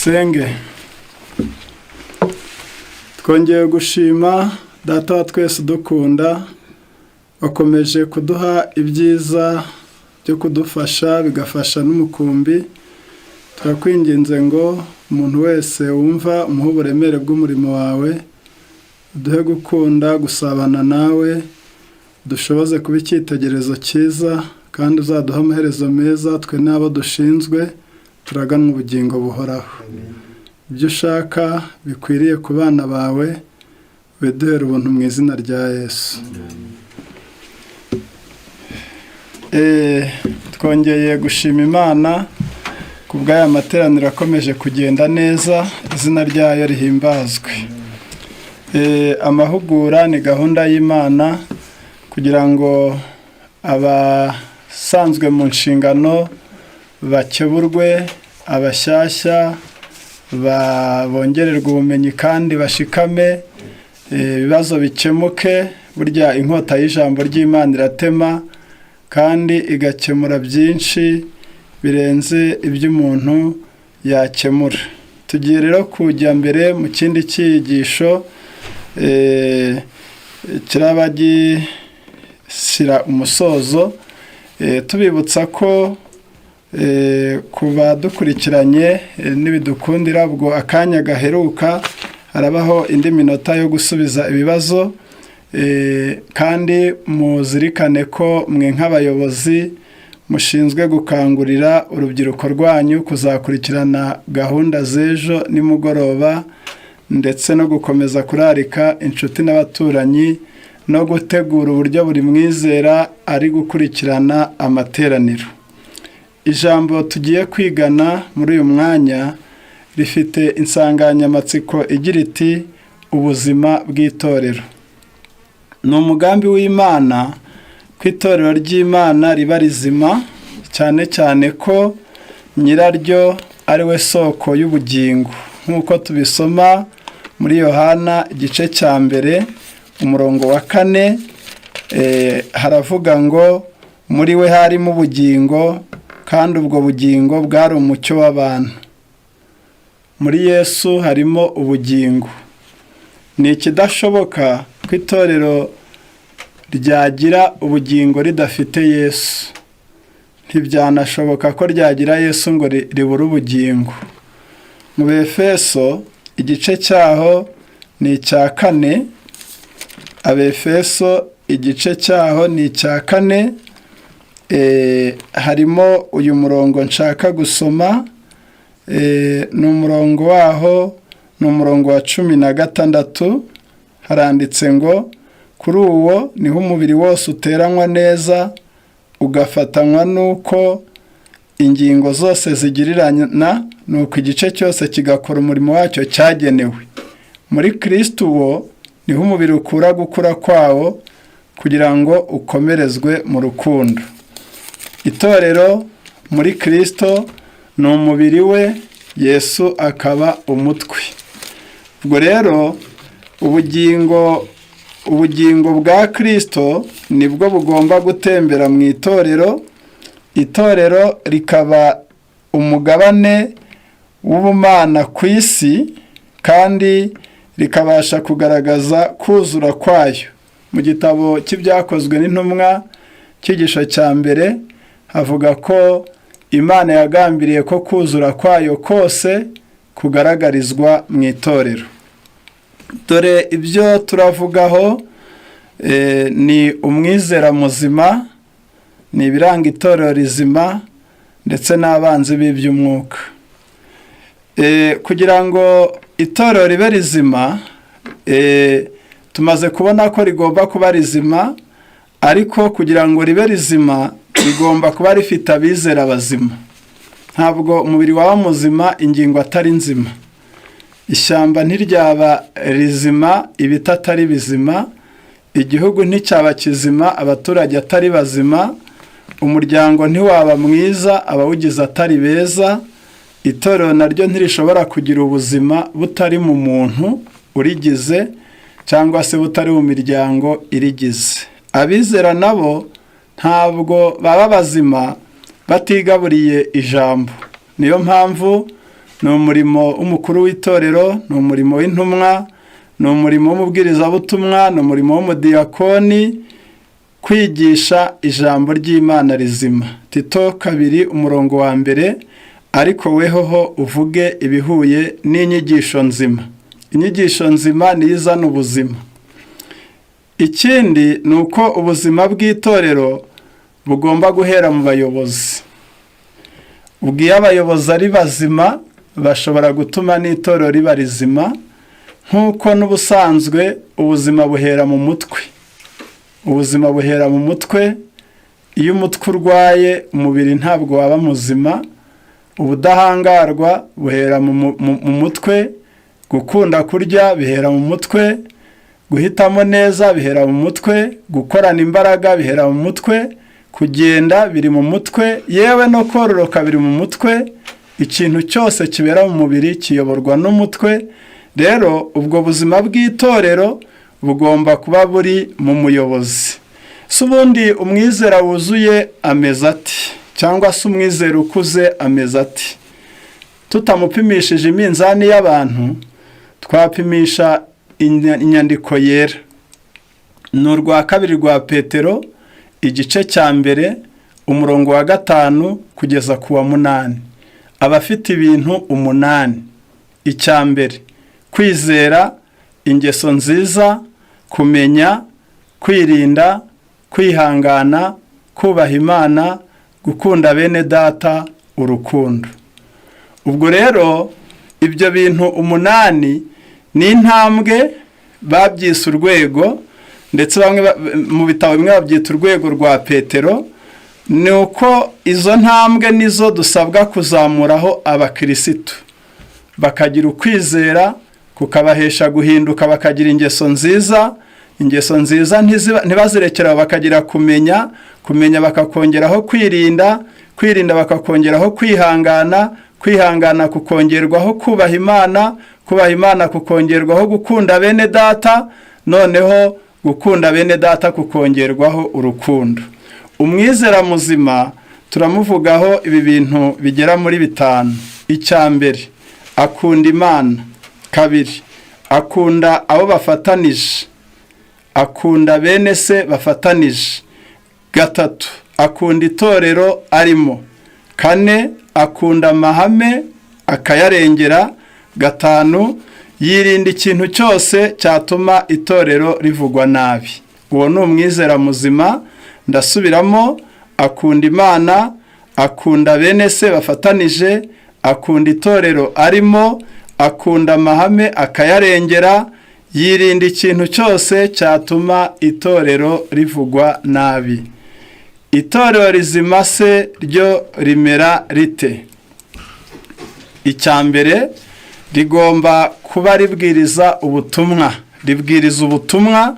Dusenge. Twongeye gushima Data wa twese udukunda, wakomeje kuduha ibyiza byo kudufasha, bigafasha n'umukumbi. Turakwinginze ngo umuntu wese wumva umuhe uburemere bw'umurimo wawe, uduhe gukunda gusabana nawe, dushoboze kuba icyitegererezo cyiza, kandi uzaduhe amaherezo meza twe n'abo dushinzwe, turaganwa ubugingo buhoraho. Ibyo ushaka bikwiriye ku bana bawe biduhere ubuntu mu izina rya Yesu. Twongeye gushima Imana ku bw'aya materaniro akomeje kugenda neza, izina ryayo rihimbazwe. Amahugura ni gahunda y'Imana kugira ngo abasanzwe mu nshingano bakeburwe, abashyashya bongererwe ubumenyi kandi bashikame, ibibazo bikemuke. Burya inkota y'ijambo ry'Imana iratema kandi igakemura byinshi birenze ibyo umuntu yakemura. Tugiye rero kujya mbere mu kindi cyigisho kiraba gishyira umusozo, tubibutsa ko ku badukurikiranye n'ibidukundira, ubwo akanya gaheruka harabaho indi minota yo gusubiza ibibazo. Kandi muzirikane ko mwe nk'abayobozi mushinzwe gukangurira urubyiruko rwanyu kuzakurikirana gahunda z'ejo nimugoroba, ndetse no gukomeza kurarika inshuti n'abaturanyi, no gutegura uburyo buri mwizera ari gukurikirana amateraniro. Ijambo tugiye kwigana muri uyu mwanya rifite insanganyamatsiko igira iti: "Ubuzima bw'itorero." Ni umugambi w'Imana ko itorero ry'Imana riba rizima, cyane cyane ko nyiraryo ari we soko y'ubugingo, nk'uko tubisoma muri Yohana igice cya 1 umurongo wa 4. Haravuga ngo: "Muri we harimo ubugingo, kandi ubwo bugingo bwari umucyo w'abantu." Muri Yesu harimo ubugingo. Ni ikidashoboka ko itorero ryagira ubugingo ridafite Yesu. Ntibyanashoboka ko ryagira Yesu ngo ribure ubugingo. Mu Befeso igice cyaho ni icya 4. Abefeso igice cyaho ni icya 4, harimo uyu murongo nshaka gusoma. Ni umurongo waho, ni umurongo wa 16. Haranditse ngo: "Kuri uwo niho umubiri wose uteranywa neza, ugafatanywa n'uko ingingo zose zigirirana, nuko igice cyose kigakora umurimo wacyo cyagenewe. Muri Kirisito uwo niho umubiri ukura gukura kwawo, kugira ngo ukomerezwe mu rukundo." Itorero muri Kirisito ni umubiri we, Yesu akaba umutwe. Ubwo rero ubugingo bwa Kirisito nibwo bugomba gutembera mu itorero, itorero rikaba umugabane w'ubumana ku isi, kandi rikabasha kugaragaza kuzura kwayo. Mu gitabo cy'Ibyakozwe n'Intumwa, cyigisho cya 1, havuga ko Imana yagambiriye ko kuzura kwayo kose kugaragarizwa mu itorero. Dore ibyo turavugaho ni umwizera muzima, ni ibiranga itorero rizima, ndetse n'abanzi b'iby'umwuka. Kugira ngo itorero ribe rizima, tumaze kubona ko rigomba kuba rizima, ariko kugira ngo ribe rizima rigomba kuba rifite abizera bazima. Ntabwo umubiri waba muzima ingingo atari nzima. Ishyamba ntiryaba rizima ibiti atari bizima. Igihugu nticyaba kizima abaturage atari bazima. Umuryango ntiwaba mwiza abawugize atari beza. Itorero naryo ntirishobora kugira ubuzima butari mu muntu urigize, cyangwa se butari mu miryango irigize. Abizera nabo ntabwo baba bazima batigaburiye ijambo. Niyo mpamvu Ni umurimo w'umukuru w'itorero, ni umurimo w'intumwa, ni umurimo w'umubwirizabutumwa, ni umurimo w'umudiyakoni kwigisha ijambo ry'Imana rizima. Tito 2 umurongo wa 1, ariko wehoho uvuge ibihuye n'inyigisho nzima. Inyigisho nzima niyo izana ubuzima. Ikindi ni uko ubuzima bw'itorero bugomba guhera mu bayobozi. Ubwo iyo abayobozi ari bazima, bashobora gutuma n'itorero riba rizima, nk'uko n'ubusanzwe ubuzima buhera mu mutwe. Ubuzima buhera mu mutwe. Iyo umutwe urwaye, umubiri ntabwo waba muzima. Ubudahangarwa buhera mu mutwe. Gukunda kurya bihera mu mutwe. Guhitamo neza bihera mu mutwe. Gukorana imbaraga bihera mu mutwe. Kugenda biri mu mutwe. Yewe no kororoka biri mu mutwe. Ikintu cyose kibera mu mubiri kiyoborwa n'umutwe. Rero ubwo buzima bw'itorero bugomba kuba buri mu muyobozi. Si ubundi umwizera wuzuye ameze ati, cyangwa se umwizera ukuze ameze ati? Tutamupimishije iminzani y'abantu, twapimisha inyandiko yera. Ni urwa 2 rwa Petero, igice cya 1, umurongo wa 5 kugeza ku wa 8. Abafite ibintu 8. Icya mbere, kwizera, ingeso nziza, kumenya, kwirinda, kwihangana, kubaha Imana, gukunda bene data, urukundo. Ubwo rero ibyo bintu 8 ni intambwe, babyise urwego, ndetse bamwe mu bitabo bimwe babyita urwego rwa Petero. Ni uko izo ntambwe nizo dusabwa kuzamuraho abakirisitu, bakagira ukwizera kukabahesha guhinduka, bakagira ingeso nziza. Ingeso nziza ntibazirekera, bakagira kumenya, kumenya bakakongeraho kwirinda, kwirinda bakakongeraho kwihangana, kwihangana kukongerwaho kubaha Imana, kubaha Imana kukongerwaho gukunda bene data, noneho gukunda bene data kukongerwaho urukundo. Umwizera muzima turamuvugaho ibi bintu bigera muri 5. Icya mbere, akunda Imana. 2, akunda abo bafatanije, akunda bene se bafatanije. 3, akunda itorero arimo. 4, akunda amahame akayarengera. 5, yirinda ikintu cyose cyatuma itorero rivugwa nabi. Uwo ni umwizera muzima. Ndasubiramo: akunda Imana, akunda bene se bafatanije, akunda itorero arimo, akunda amahame akayarengera, yirinda ikintu cyose cyatuma itorero rivugwa nabi. Itorero rizima se ryo rimera rite? Icya mbere, rigomba kuba ribwiriza ubutumwa, ribwiriza ubutumwa.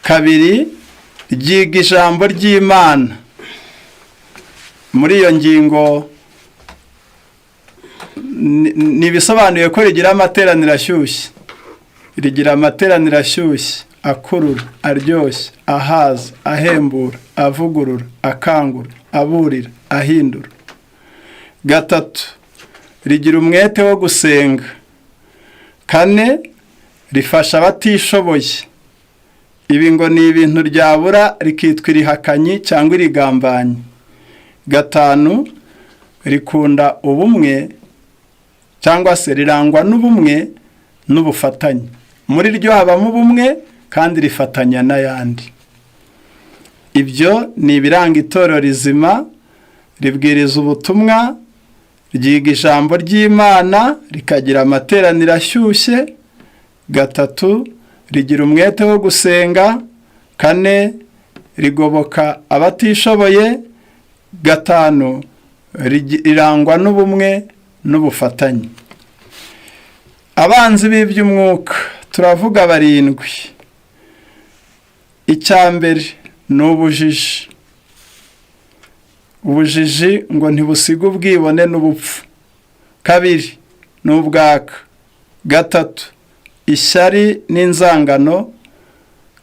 2, ryiga ijambo ry'Imana. Muri iyo ngingo ni ibisobanuye ko rigira amateraniro ashyushye, rigira amateraniro ashyushye, akurura, aryoshye, ahaza, ahembura, avugurura, akangura, aburira, ahindura. 3, rigira umwete wo gusenga. 4, rifasha abatishoboye. Ibi ngo ni ibintu ryabura rikitwa irihakanyi cyangwa irigambanyi. 5, rikunda ubumwe, cyangwa se rirangwa n'ubumwe n'ubufatanye. Muri ryo habamo ubumwe kandi rifatanya n'ayandi. Ibyo ni ibiranga itorero rizima: ribwiriza ubutumwa, ryiga ijambo ry'Imana, rikagira amateraniro ashyushye. 3, rigira umwete wo gusenga. 4, rigoboka abatishoboye. 5, rirangwa n'ubumwe n'ubufatanye. Abanzi b'iby'umwuka turavuga 7. Icya mbere ni ubujiji. Ubujiji ngo ntibusiga ubwibone n'ubupfu. 2, ni ubwaka. 3, ishyari n'inzangano.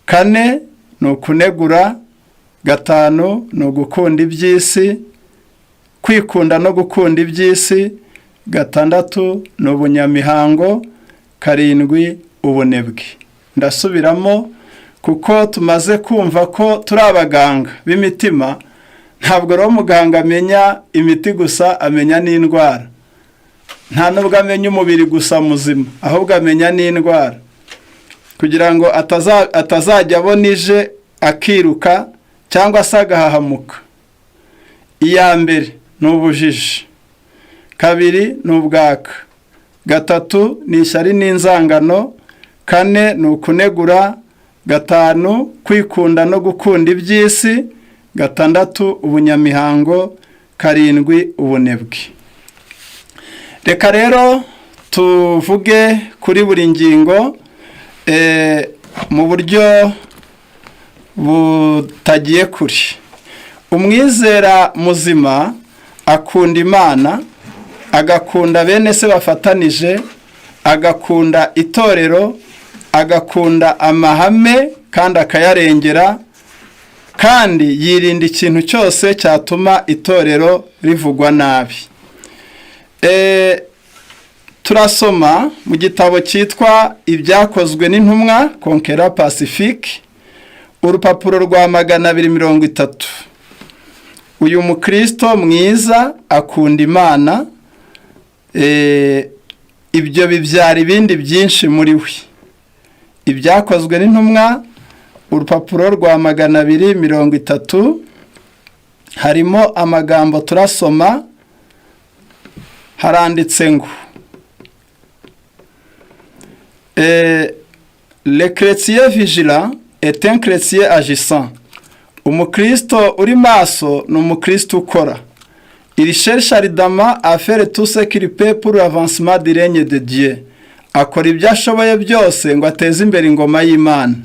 4, ni ukunegura. 5, ni ugukunda iby'isi, kwikunda no gukunda iby'isi. Gatandatu ni ubunyamihango. Karindwi, ubunebwe. Ndasubiramo, kuko tumaze kumva ko turi abaganga b'imitima. Ntabwo rero muganga amenya imiti gusa, amenya n'indwara. Nta nubwo amenya umubiri gusa muzima, ahubwo amenya n'indwara, kugira ngo atazajya abona ije akiruka cyangwa se agahahamuka. Iya mbere ni ubujiji, kabiri ni ubwaka, gatatu ni ishyari n'inzangano, kane ni ukunegura, gatanu kwikunda no gukunda iby'isi, gatandatu ubunyamihango, karindwi ubunebwe. Reka rero tuvuge kuri buri ngingo mu buryo butagiye kure. Umwizera muzima akunda Imana, agakunda bene se bafatanije, agakunda itorero, agakunda amahame kandi akayarengera, kandi yirinda ikintu cyose cyatuma itorero rivugwa nabi. Turasoma mu gitabo cyitwa Ibyakozwe n'Intumwa, Conquérant Pacifique, urupapuro rwa 230. Uyu mukristo mwiza akunda Imana, ibyo bibyara ibindi byinshi muri we. Ibyakozwe n'Intumwa, urupapuro rwa 230, harimo amagambo turasoma. Haranditse ngo: "Le chrétien vigilant est un chrétien agissant." Umukristo uri maso ni umukristo ukora. "Il cherche ardemment à faire tout ce qu'il peut pour l'avancement du règne de Dieu." Akora ibyo ashoboye byose ngo ateze imbere ingoma y'Imana.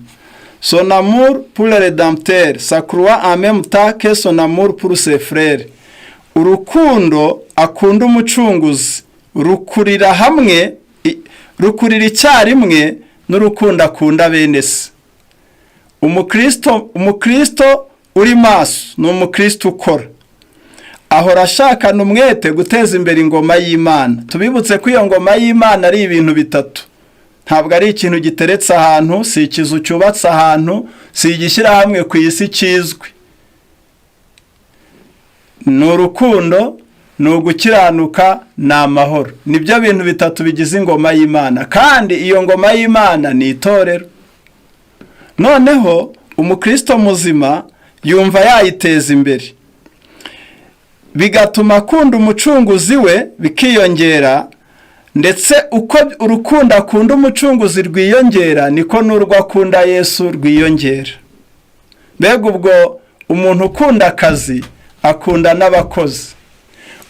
"Son amour pour le Rédempteur s'accroît en même temps que son amour pour ses frères." Urukundo akunda Umucunguzi rukurira hamwe, rukurira icyarimwe n'urukundo akunda bene se. Umukristo uri maso ni umukristo ukora, ahora ashakana umwete guteza imbere ingoma y'Imana. Tubibutse ko iyo ngoma y'Imana ari ibintu bitatu. Ntabwo ari ikintu giteretse ahantu, si ikizu cyubatse ahantu, si igishyirahamwe ku isi kizwi. Ni urukundo, ni ugukiranuka, ni amahoro. Nibyo bintu bitatu bigize ingoma y'Imana, kandi iyo ngoma y'Imana ni itorero. Noneho umukristo muzima yumva yayiteza imbere, bigatuma akunda Umucunguzi we bikiyongera. Ndetse uko urukundo akunda Umucunguzi rwiyongera, niko n'urwo akunda Yesu rwiyongera. Mbega ubwo umuntu ukunda akazi akunda n'abakozi,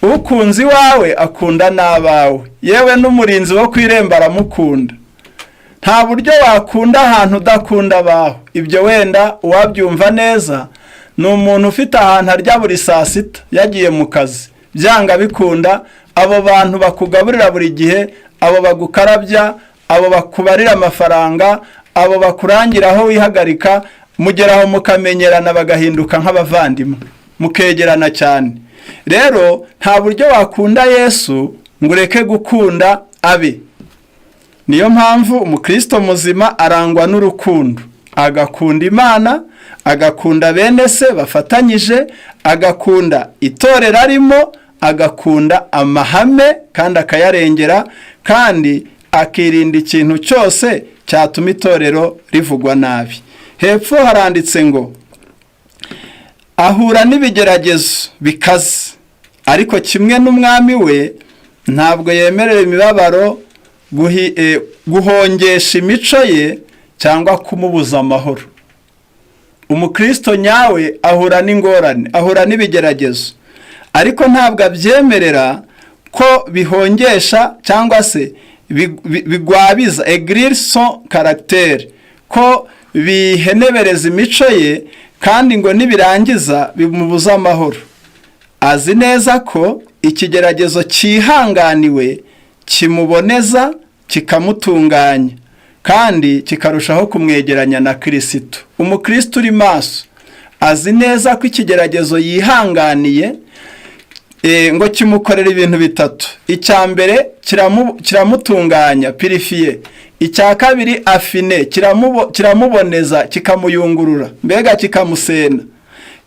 ukunze iwawe akunda n'abawe, yewe n'umurinzi wo ku irembo aramukunda. Nta buryo wakunda ahantu udakunda abaho. Ibyo wenda uwabyumva neza ni umuntu ufite ahantu arya buri saa sita yagiye mu kazi. Byanga bikunda, abo bantu bakugaburira buri gihe, abo bagukarabya, abo bakubarira amafaranga, abo bakurangira aho wihagarika, mugeraho mukamenyerana, bagahinduka nk'abavandimwe, mukegerana cyane. Rero nta buryo wakunda Yesu ngo ureke gukunda abe. Niyo mpamvu umukristo muzima arangwa n'urukundo, agakunda Imana, agakunda bene se bafatanyije, agakunda itorero arimo, agakunda amahame kandi akayarengera, kandi akirinda ikintu cyose cyatuma itorero rivugwa nabi. Hepfo haranditse ngo: "Ahura n'ibigeragezo bikaze, ariko kimwe n'Umwami we, ntabwo yemerera imibabaro guhongesha imico ye cyangwa kumubuza amahoro." Umukristo nyawe ahura n'ingorane, ahura n'ibigeragezo, ariko ntabwo abyemerera ko bihongesha cyangwa se bigwabiza, aigrir son caractère, ko bihenebereza imico ye, kandi ngo nibirangiza bimubuza amahoro. Azi neza ko ikigeragezo cyihanganiwe kimuboneza, kikamutunganya, kandi kikarushaho kumwegeranya na Kirisitu. Umukristo uri maso azi neza ko ikigeragezo yihanganiye Ngo kimukorera ibintu bitatu. Icya mbere, kiramutunganya, purifier. Icya kabiri, affine, kiramuboneza, kikamuyungurura, mbega kikamusena.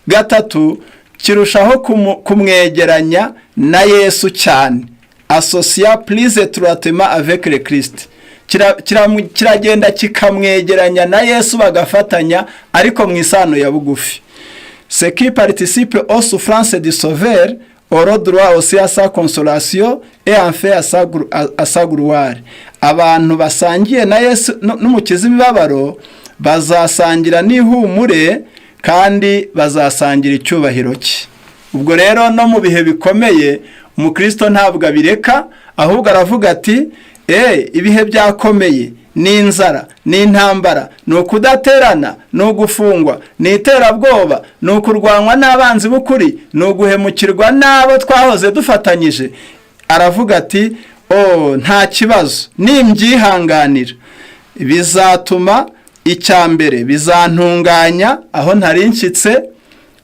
Gatatu, kirushaho kumwegeranya na Yesu cyane, associa plus étroitement avec le Christ. Kiragenda kikamwegeranya na Yesu, bagafatanya, ariko mu isano ya bugufi. Ceux qui participent aux souffrances du Sauveur auront droit aussi à sa consolation et enfin à sa gloire. Abantu basangiye na Yesu n'Umukiza imibabaro bazasangira n'ihumure kandi bazasangira icyubahiro cye. Ubwo rero no mu bihe bikomeye umukristo ntabwo abireka, ahubwo aravuga ati: "Eee, ibihe byakomeye, ni inzara, ni intambara, ni ukudaterana, ni ugufungwa, ni iterabwoba, ni ukurwanywa n'abanzi b'ukuri, ni uguhemukirwa n'abo twahoze dufatanyije." Aravuga ati: "Oh, nta kibazo, nimbyihanganira bizatuma, icya mbere, bizantunganya aho ntari nshyitse."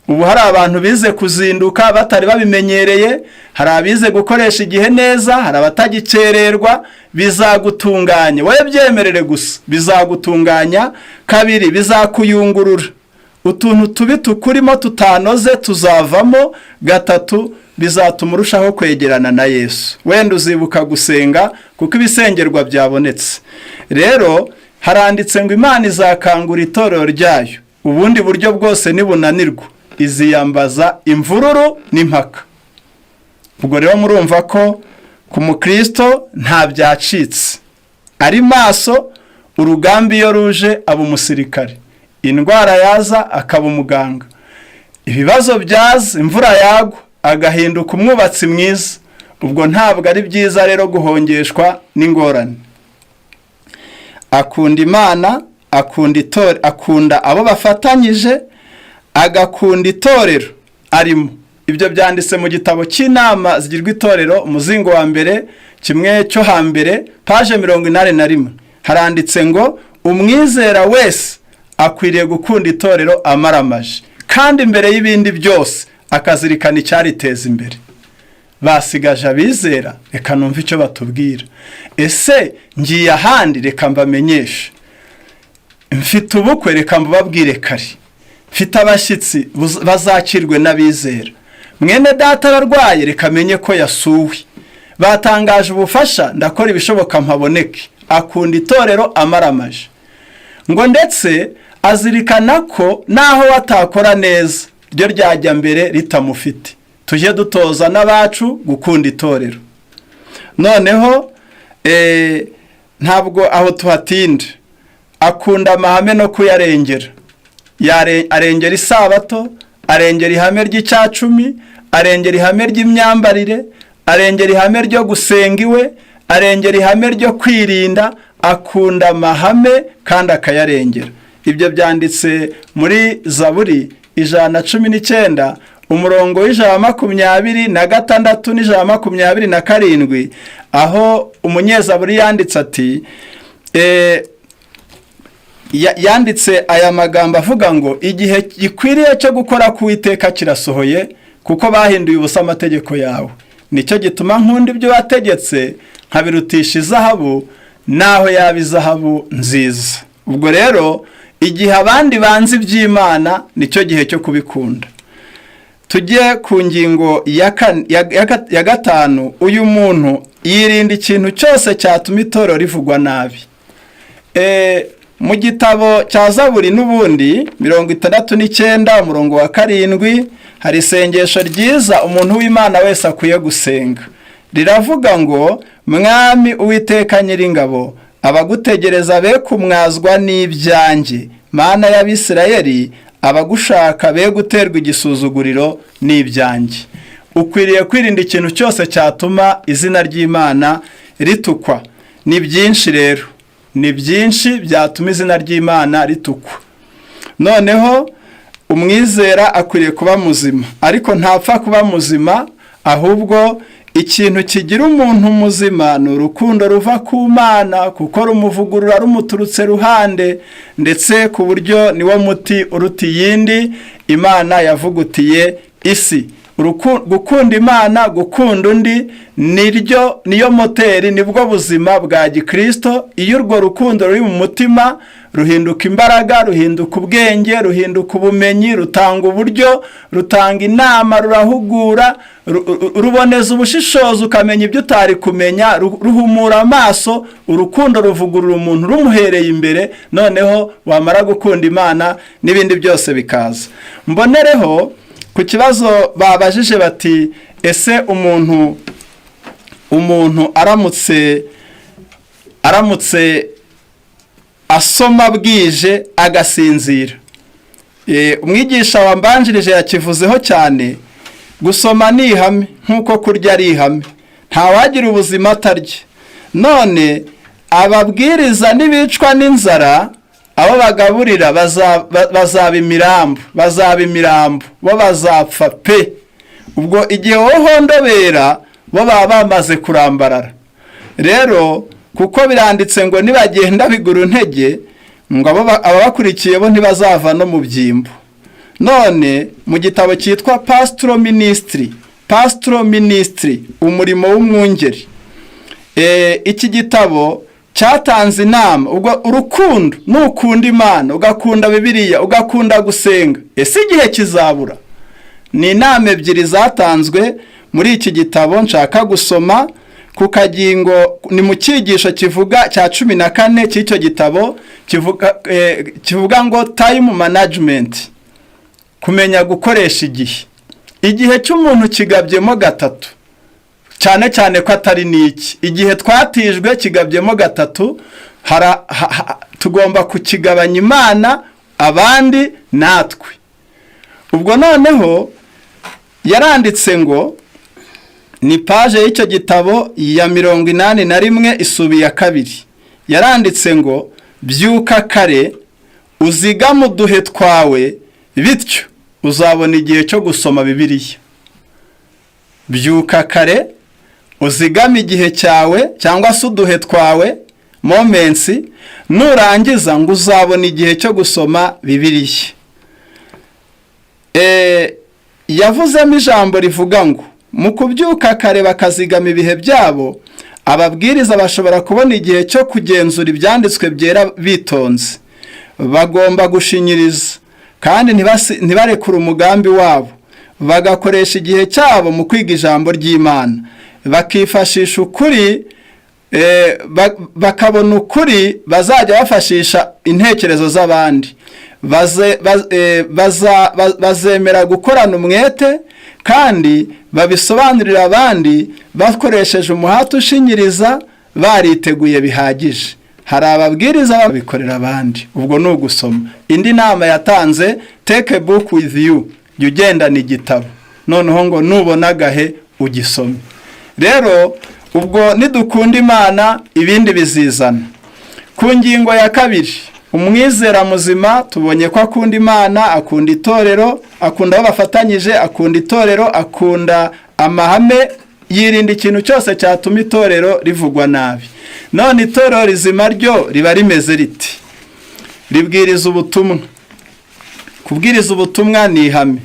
Ubu hari abantu bize kuzinduka batari babimenyereye, hari abize gukoresha igihe neza, hari abatagikererwa. Bizagutunganya, wowe byemerere gusa, bizagutunganya. Kabiri, bizakuyungurura, utuntu tubi tukurimo tutanoze tuzavamo. Gatatu, bizatuma urushaho kwegerana na Yesu. Wenda uzibuka gusenga kuko ibisengerwa byabonetse. Rero haranditse ngo Imana izakangura itorero ryayo. Ubundi buryo bwose nibunanirwa, iziyambaza imvururu n'impaka. Ubwo rero murumva ko ku mukristo nta byacitse, ari maso. Urugamba iyo ruje aba umusirikare, indwara yaza akaba umuganga, ibibazo byaza, imvura yagwa agahinduka umwubatsi mwiza. Ubwo ntabwo ari byiza rero guhongeshwa n'ingorane. Akunda Imana, akunda itorero, akunda abo bafatanyije, agakunda itorero arimo. Ibyo byanditse mu gitabo cy'inama zigirwa itorero, umuzingo wa mbere, kimwe cyo hambere, page 81. Haranditse ngo umwizera wese akwiriye gukunda itorero amaramaje, kandi imbere y'ibindi byose akazirikana icyariteza imbere. Basigaje abizera, reka numve icyo batubwira. Ese ngiye ahandi? Reka mbamenyeshe. Mfite ubukwe? Reka mbabwire kare. Mfite abashyitsi? Bazakirwe n'abizera. Mwene data ararwaye? Reka amenye ko yasuwe. Batangaje ubufasha? Ndakora ibishoboka mpaboneke. Akunda itorero amaramaje, ngo ndetse azirikana ko naho batakora neza, ryo ryajya mbere ritamufite. Tujye dutoza n'abacu gukunda itorero. Noneho ntabwo aho tuhatinda. Akunda amahame no kuyarengera. Arengera isabato, arengera ihame ry'icyacumi, arengera ihame ry'imyambarire, arengera ihame ryo gusenga iwe, arengera ihame ryo kwirinda. Akunda amahame kandi akayarengera. Ibyo byanditse muri Zaburi 119, umurongo w'126 n'127, aho umunyezaburi yanditse ati, yanditse aya magambo avuga ngo: "Igihe gikwiriye cyo gukora k'Uwiteka kirasohoye, kuko bahinduye ubusa amategeko yawe. Nicyo gituma nkunda ibyo wategetse, nkabirutisha izahabu, naho yaba izahabu nziza." Ubwo rero igihe abandi banze iby'Imana, nicyo gihe cyo kubikunda. Tujye ku ngingo ya gatanu. Uyu muntu yirinda ikintu cyose cyatuma itorero rivugwa nabi. Mu gitabo cya Zaburi n'ubundi, 69, umurongo wa 7, hari isengesho ryiza umuntu w'Imana wese akwiye gusenga. Riravuga ngo: "Mwami Uwiteka Nyiringabo, abagutegereza be kumwazwa n'ibyanjye. Mana y'Abisirayeli, abagushaka be guterwa igisuzuguriro n'ibyanjye." Ukwiriye kwirinda ikintu cyose cyatuma izina ry'Imana ritukwa. Ni byinshi rero, ni byinshi byatuma izina ry'Imana ritukwa. Noneho umwizera akwiriye kuba muzima, ariko ntapfa kuba muzima, ahubwo ikintu kigira umuntu muzima ni urukundo ruva ku Mana, kuko rumuvugurura rumuturutse ruhande, ndetse ku buryo niwo muti uruta iyindi Imana yavugutiye isi. Gukunda Imana, gukunda undi, niryo niyo moteri, nibwo buzima bwa gikristo. Iyo urwo rukundo ruri mu mutima, ruhinduka imbaraga, ruhinduka ubwenge, ruhinduka ubumenyi, rutanga uburyo, rutanga inama, rurahugura, ruboneza ubushishozi, ukamenya ibyo utari kumenya, ruhumura amaso. Urukundo ruvugurura umuntu rumuhereye imbere. Noneho wamara gukunda Imana, n'ibindi byose bikaza. Mbonereho ku kibazo babajije bati: "Ese umuntu aramutse asoma bwije agasinzira?" Umwigisha wambanjirije yakivuzeho cyane. Gusoma ni ihame nk'uko kurya ari ihame. Ntawagira ubuzima atarya. None ababwiriza n'ibicwa n'inzara, abo bagaburira bazaba imirambo, bazaba imirambo, bo bazapfa pe. Ubwo igihe wowe uhondobera, bo baba bamaze kurambarara. Rero kuko biranditse ngo nibagenda bigura intege, ngo ababakurikiye bo ntibazava no mu byimbo. None mu gitabo cyitwa Pastoral Ministry, Pastoral Ministry, umurimo w'umwungeri, iki gitabo cyatanze inama. Ubwo urukundo, nukunda Imana, ugakunda Bibiliya, ugakunda gusenga, ese igihe kizabura? Ni inama ebyiri zatanzwe muri iki gitabo nshaka gusoma ku kagingo. Ni mu cyigisho kivuga cya 14 cy'icyo gitabo, kivuga ngo "Time management", kumenya gukoresha igihe. Igihe cy'umuntu kigabyemo gatatu, cyane cyane ko atari n'iki igihe twatijwe kigabyemo gatatu. Tugomba kukigabanya Imana, abandi, natwe. Ubwo noneho yaranditse ngo, ni page y'icyo gitabo ya 81, isubi ya kabiri. Yaranditse ngo: "Byuka kare, uzigame uduhe twawe, bityo uzabona igihe cyo gusoma Bibiliya." Byuka kare, uzigame igihe cyawe cyangwa se uduhe twawe, moments, nurangiza ngo uzabona igihe cyo gusoma Bibiliya. Yavuzemo ijambo rivuga ngo mu kubyuka kare bakazigama ibihe byabo, ababwiriza bashobora kubona igihe cyo kugenzura ibyanditswe byera bitonze. Bagomba gushinyiriza kandi ntibarekure umugambi wabo, bagakoresha igihe cyabo mu kwiga ijambo ry'Imana, bakifashisha ukuri, bakabona ukuri bazajya bafashisha intekerezo z'abandi. Bazemera gukorana umwete kandi babisobanurira abandi bakoresheje umuhate ushinyiriza, bariteguye bihagije. Hari ababwiriza babikorera abandi. Ubwo ni ugusoma. Indi nama yatanze: "Take a book with you", jya ugendana igitabo, noneho ngo nubona agahe ugisome. Rero ubwo nidukunda Imana, ibindi bizizana. Ku ngingo ya kabiri, umwizera muzima tubonye ko akunda Imana, akunda itorero, akunda abo bafatanyije, akunda itorero, akunda amahame, yirinda ikintu cyose cyatuma itorero rivugwa nabi. None itorero rizima ryo riba rimeze riti? Ribwiriza ubutumwa. Kubwiriza ubutumwa ni ihame.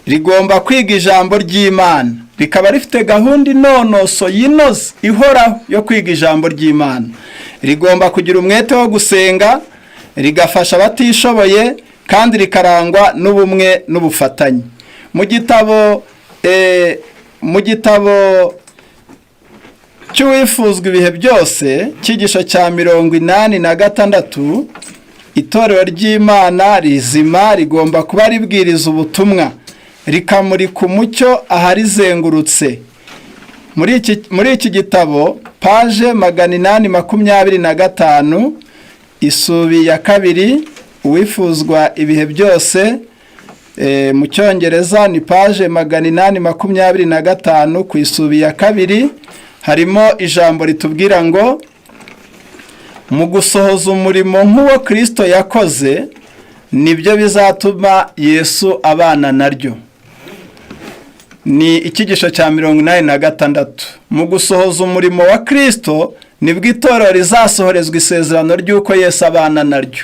Rigomba kwiga ijambo ry'Imana, rikaba rifite gahunda inonoso yinoze ihoraho yo kwiga ijambo ry'Imana. Rigomba kugira umwete wo gusenga, rigafasha abatishoboye, kandi rikarangwa n'ubumwe n'ubufatanye. Mu gitabo cy'Uwifuzwa ibihe byose, cyigisho cya 86, itorero ry'Imana rizima rigomba kuba ribwiriza ubutumwa, rikamurika umucyo aharizengurutse. Muri iki gitabo, page 825, isubi ya kabiri, Uwifuzwa ibihe byose, mu Cyongereza ni page 825 ku isubi ya kabiri, harimo ijambo ritubwira ngo mu gusohoza umurimo nk'uwo Kirisito yakoze, nibyo bizatuma Yesu abana naryo. Ni icyigisho cya 86. Mu gusohoza umurimo wa Kirisito nibwo itorero rizasohorezwa isezerano ry'uko Yesu abana naryo.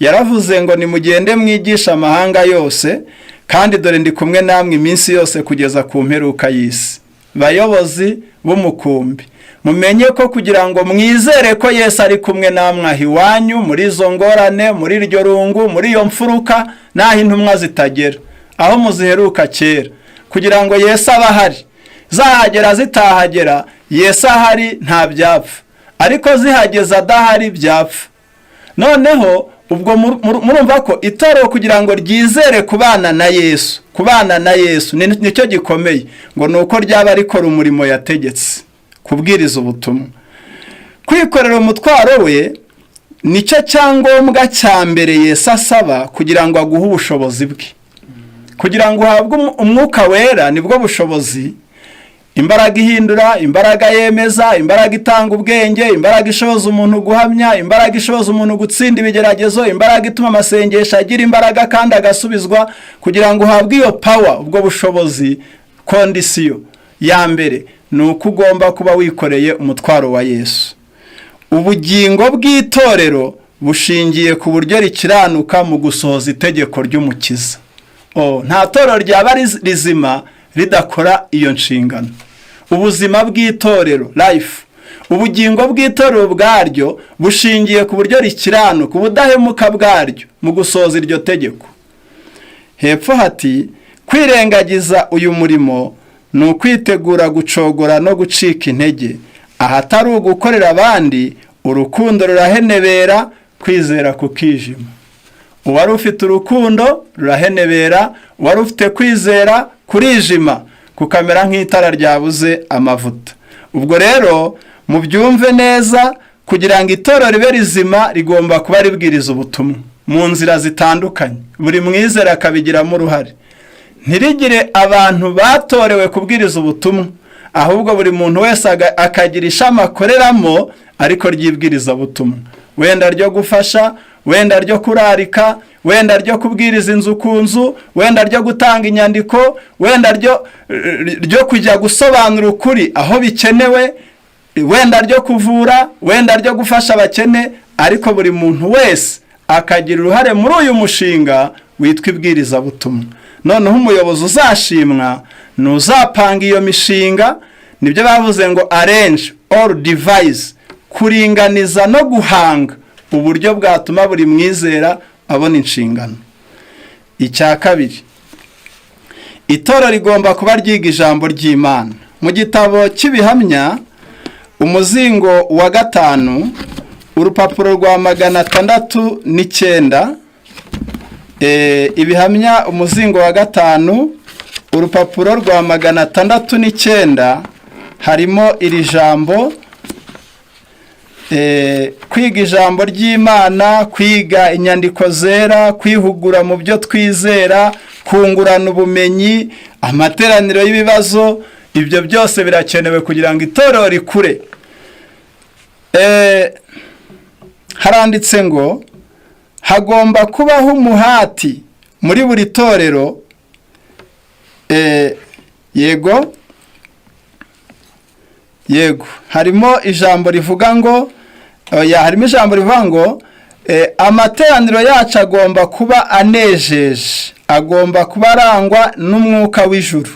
Yaravuze ngo: "Nimugende mwigisha amahanga yose." Kandi dore ndi kumwe namwe iminsi yose kugeza ku mperuka y'isi. Bayobozi b'umukumbi, mumenye ko kugira ngo mwizere ko Yesu ari kumwe namwe aho iwanyu, muri izo ngorane, muri iryo rungu, muri iyo mfuruka, n'aho intumwa zitagera, aho muziheruka kera, kugira ngo Yesu abe ahari, zahagera zitahagera, Yesu ahari nta byapfa, ariko zihageze adahari byapfa. Noneho ubwo murumva ko itorero kugira ngo ryizere kubana na Yesu, kubana na Yesu nicyo gikomeye, ngo ni uko ryaba rikora umurimo yategetse, kubwiriza ubutumwa. Kwikorera umutwaro we nicyo cyangombwa cya mbere Yesu asaba kugira ngo aguhe ubushobozi bwe, kugira ngo uhabwe Umwuka Wera. Nibwo bushobozi, imbaraga ihindura, imbaraga yemeza, imbaraga itanga ubwenge, imbaraga ishoboza umuntu guhamya, imbaraga ishoboza umuntu gutsinda ibigeragezo, imbaraga ituma amasengesho agira imbaraga kandi agasubizwa. Kugira ngo uhabwe iyo power, ubwo bushobozi, condition ya mbere ni uko ugomba kuba wikoreye umutwaro wa Yesu. Ubugingo bw'itorero bushingiye ku buryo rikiranuka mu gusohoza itegeko ry'Umukiza. Nta torero ryaba rizima ridakora iyo nshingano. Ubuzima bw'itorero, life, ubugingo bw'itorero ubwaryo bushingiye ku buryo rikiranuka, ubudahemuka bwaryo mu gusohoza iryo tegeko. Hepfo hati: "Kwirengagiza uyu murimo ni ukwitegura gucogora no gucika intege. Ahatari ugukorera abandi, urukundo rurahenebera, kwizera kukijima." Uwari ufite urukundo rurahenebera, uwari ufite kwizera kurijima, kukamera nk'itara ryabuze amavuta. Ubwo rero mubyumve neza, kugira ngo itorero ribe rizima rigomba kuba ribwiriza ubutumwa mu nzira zitandukanye, buri mwizera akabigiramo uruhare. Ntirigire abantu batorewe kubwiriza ubutumwa, ahubwo buri muntu wese akagira ishami akoreramo ariko ry'ibwirizabutumwa, wenda ryo gufasha, wenda ryo kurarika, wenda ryo kubwiriza inzu ku nzu, wenda ryo gutanga inyandiko, wenda ryo kujya gusobanura ukuri aho bikenewe, wenda ryo kuvura, wenda ryo gufasha abakene, ariko buri muntu wese akagira uruhare muri uyu mushinga witwa ibwirizabutumwa. Noneho umuyobozi uzashimwa ni uzapanga iyo mishinga. Nibyo bavuze ngo arrange or devise, kuringaniza no guhanga uburyo bwatuma buri mwizera abona inshingano. Icya kabiri, itorero rigomba kuba ryiga ijambo ry'Imana. Mu gitabo cy'Ibihamya, umuzingo wa gatanu, urupapuro rwa 609. Ibihamya, umuzingo wa gatanu, urupapuro rwa 609, harimo iri jambo: kwiga ijambo ry'Imana, kwiga inyandiko zera, kwihugura mu byo twizera, kungurana ubumenyi, amateraniro y'ibibazo. Ibyo byose birakenewe kugira ngo itorero rikure. Haranditse ngo hagomba kubaho umuhati muri buri torero. Yego, harimo ijambo rivuga ngo, oya, harimo ijambo rivuga ngo amateraniro yacu agomba kuba anejeje, agomba kuba arangwa n'umwuka w'ijuru.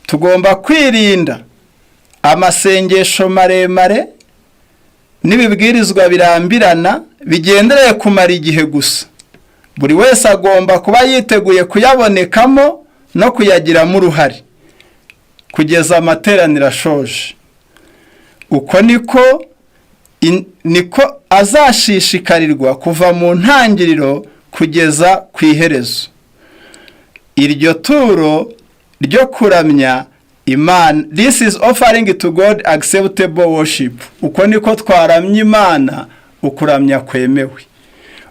Tugomba kwirinda amasengesho maremare n'ibibwirizwa birambirana bigendereye kumara igihe gusa. Buri wese agomba kuba yiteguye kuyabonekamo no kuyagiramo uruhare kugeza amateraniro ashoje. Uko niko azashishikarirwa kuva mu ntangiriro kugeza ku iherezo. Iryo turo ryo kuramya Imana, this is offering to God acceptable worship. Uko niko twaramya Imana, ukuramya kwemewe.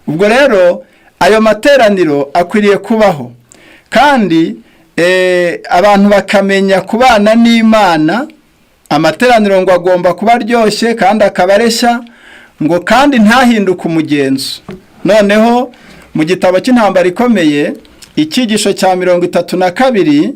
Ubwo rero ayo materaniro akwiriye kubaho, kandi abantu bakamenya kubana n'Imana. Amateraniro ngo agomba kuba aryoshye kandi akaba areshya, ngo kandi ntahinduke umugenzo. Noneho mu gitabo cy'Intambara Ikomeye, icyigisho cya 32,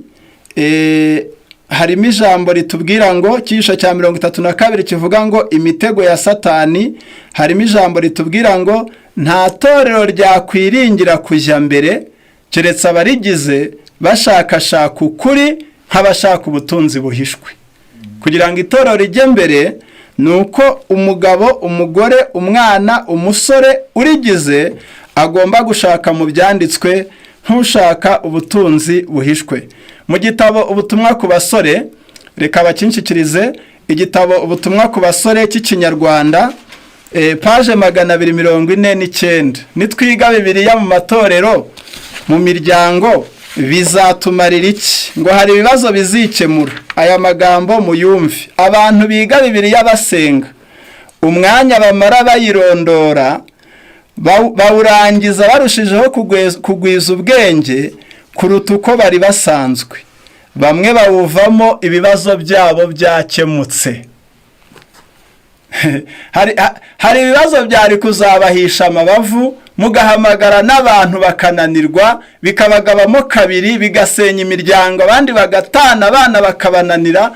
harimo ijambo ritubwira ngo, icyigisho cya 32 kivuga ngo "Imitego ya Satani", harimo ijambo ritubwira ngo nta torero ryakwiringira kujya mbere. Keretse abarigize bashakashaka ukuri nk'abashaka ubutunzi buhishwe. Kugira ngo itorero rijye mbere ni uko umugabo, umugore, umwana, umusore urigize agomba gushaka mu byanditswe nk'ushaka ubutunzi buhishwe. Mu gitabo Ubutumwa ku basore, reka bakinshikirize igitabo Ubutumwa ku basore cy'Ikinyarwanda, page 249. Nitwiga Bibiliya mu matorero, mu miryango, bizatumarira iki? Ngo hari ibibazo bizikemura. Aya magambo muyumve: abantu biga Bibiliya basenga, umwanya bamara bayirondora bawurangiza barushijeho kugwiza ubwenge kuruta uko bari basanzwe. Bamwe bawuvamo ibibazo byabo byakemutse. Hari ibibazo byari kuzabahisha amabavu, mugahamagara n'abantu bakananirwa, bikabagabamo kabiri, bigasenya imiryango, abandi bagatana, abana bakabananira.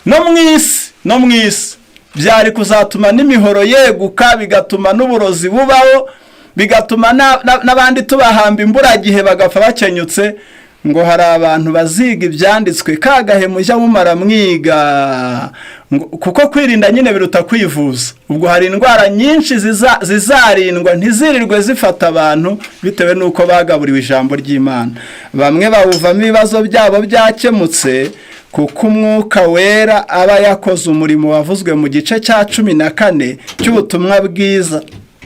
No mu isi byari kuzatuma n'imihoro yeguka, bigatuma n'uburozi bubaho, bigatuma n'abandi tubahamba imburagihe bagapfa bakenyutse. Ngo hari abantu baziga ibyanditswe kagahe mujya mumara mwiga, kuko kwirinda nyine biruta kwivuza. Ubwo hari indwara nyinshi zizarindwa ntizirirwe zifata abantu bitewe n'uko bagaburiwe ijambo ry'Imana. Bamwe bawuvamo ibibazo byabo byakemutse, kuko Umwuka Wera aba yakoze umurimo wavuzwe mu gice cya 14 cy'ubutumwa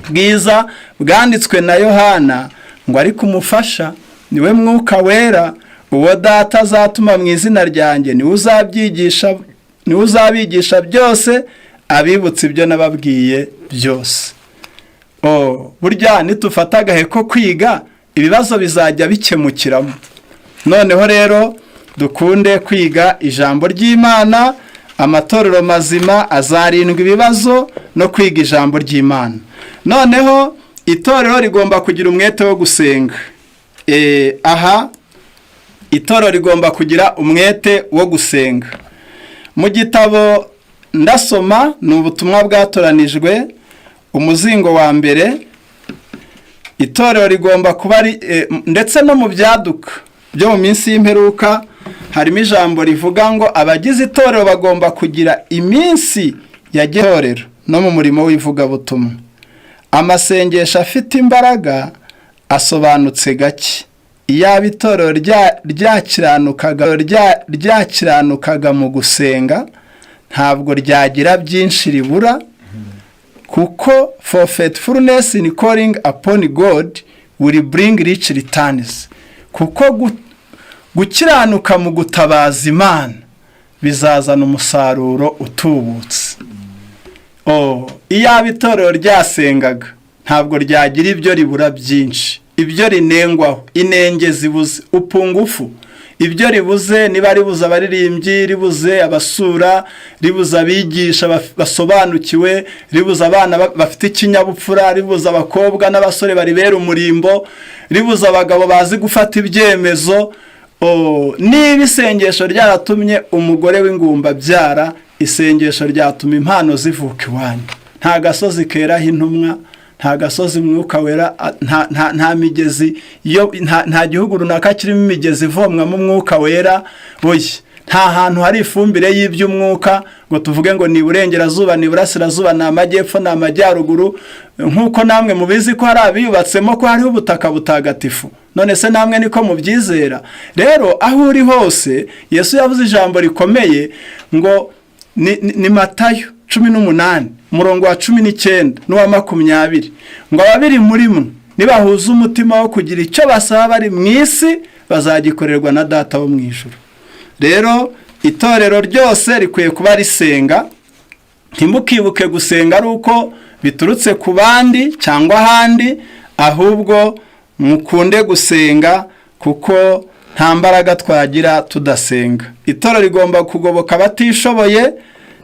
bwiza bwanditswe na Yohana, ngo: "Ariko umufasha, niwe Mwuka Wera, uwo Data azatuma mu izina ryanjye, niwe uzabyigisha, niwe uzabigisha byose, abibutsa ibyo nababwiye byose." Burya nitufata agahe ko kwiga, ibibazo bizajya bikemukiramo. Noneho rero dukunde kwiga ijambo ry'Imana. Amatorero mazima azarindwa ibibazo no kwiga ijambo ry'Imana. Noneho itorero rigomba kugira umwete wo gusenga. Aha itorero rigomba kugira umwete wo gusenga. Mu gitabo ndasoma ni Ubutumwa bwatoranijwe, umuzingo wa mbere. Itorero rigomba kuba ari, ndetse no mu Byaduka byo mu minsi y'imperuka harimo ijambo rivuga ngo abagize itorero bagomba kugira iminsi ya itorero no mu murimo w'ivugabutumwa. Amasengesho afite imbaraga asobanutse gake. Iyaba itorero ryakiranukaga mu gusenga, ntabwo ryagira byinshi ribura, kuko "for faithfulness in calling upon God will bring rich returns", kuko gukiranuka mu gutabaza Imana bizazana umusaruro utubutse. Iyaba itorero ryasengaga, ntabwo ryagira ibyo ribura byinshi, ibyo rinengwaho, inenge zibuze, upungufu, ibyo ribuze. Niba ribuze abaririmbyi, ribuze abasura, ribuze abigisha basobanukiwe, ribuze abana bafite ikinyabupfura, ribuze abakobwa n'abasore baribera umurimbo, ribuze abagabo bazi gufata ibyemezo. Niba isengesho ryaratumye umugore w'ingumba abyara, isengesho ryatuma impano zivuka iwanyu. Nta gasozi keraho intumwa, nta gasozi Mwuka Wera, nta migezi, nta gihugu runaka kirimo imigezi ivomwamo Umwuka Wera. Buye nta hantu hari ifumbire y'iby'umwuka ngo tuvuge ngo ni iburengerazuba, ni iburasirazuba, ni amajyepfo, ni amajyaruguru, nk'uko namwe mubizi ko hari abiyubatsemo ko hariho ubutaka butagatifu. None se namwe niko mubyizera? Rero aho uri hose, Yesu yavuze ijambo rikomeye ngo ni Matayo 18, umurongo wa 19 n'uwa 20, ngo ababiri muri mwe nibahuza umutima wo kugira icyo basaba bari mu isi, bazagikorerwa na Data wo mu ijuru. Rero itorero ryose rikwiye kuba risenga. Ntimukibuke gusenga ari uko biturutse ku bandi cyangwa ahandi, ahubwo mukunde gusenga, kuko nta mbaraga twagira tudasenga. Itorero rigomba kugoboka abatishoboye,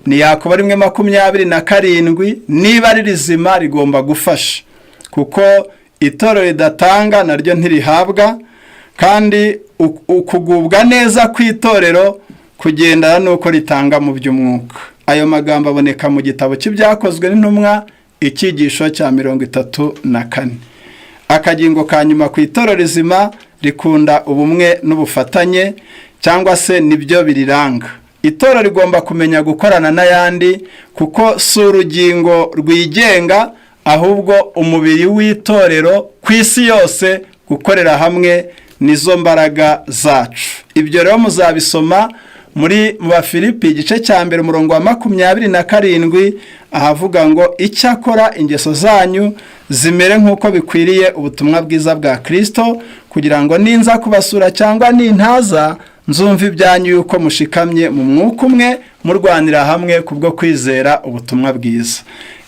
ni Yakobo 1:27. Niba ari rizima rigomba gufasha, kuko itorero ridatanga naryo ntirihabwa. Kandi ukugubwa neza kw'itorero kugendana n'uko ritanga mu by'umwuka. Ayo magambo aboneka mu gitabo cy'Ibyakozwe n'Intumwa, icyigisho cya 34. Akagingo ka nyuma ku itorero rizima. rikunda ubumwe n'ubufatanye, cyangwa se nibyo biriranga. Itorero rigomba kumenya gukorana n'ayandi, kuko si urugingo rwigenga, ahubwo umubiri w'itorero ku isi yose. Gukorera hamwe nizo mbaraga zacu. Ibyo rero muzabisoma muri mu Bafilipi, igice cya 1, umurongo wa 27, ahavuga ngo: "Icyakora ingeso zanyu zimere nk'uko bikwiriye ubutumwa bwiza bwa Kirisito, kugira ngo ninza kubasura cyangwa nintaza, nzumva ibyanyu yuko mushikamye mu mwuka umwe, murwanira hamwe kubwo kwizera ubutumwa bwiza."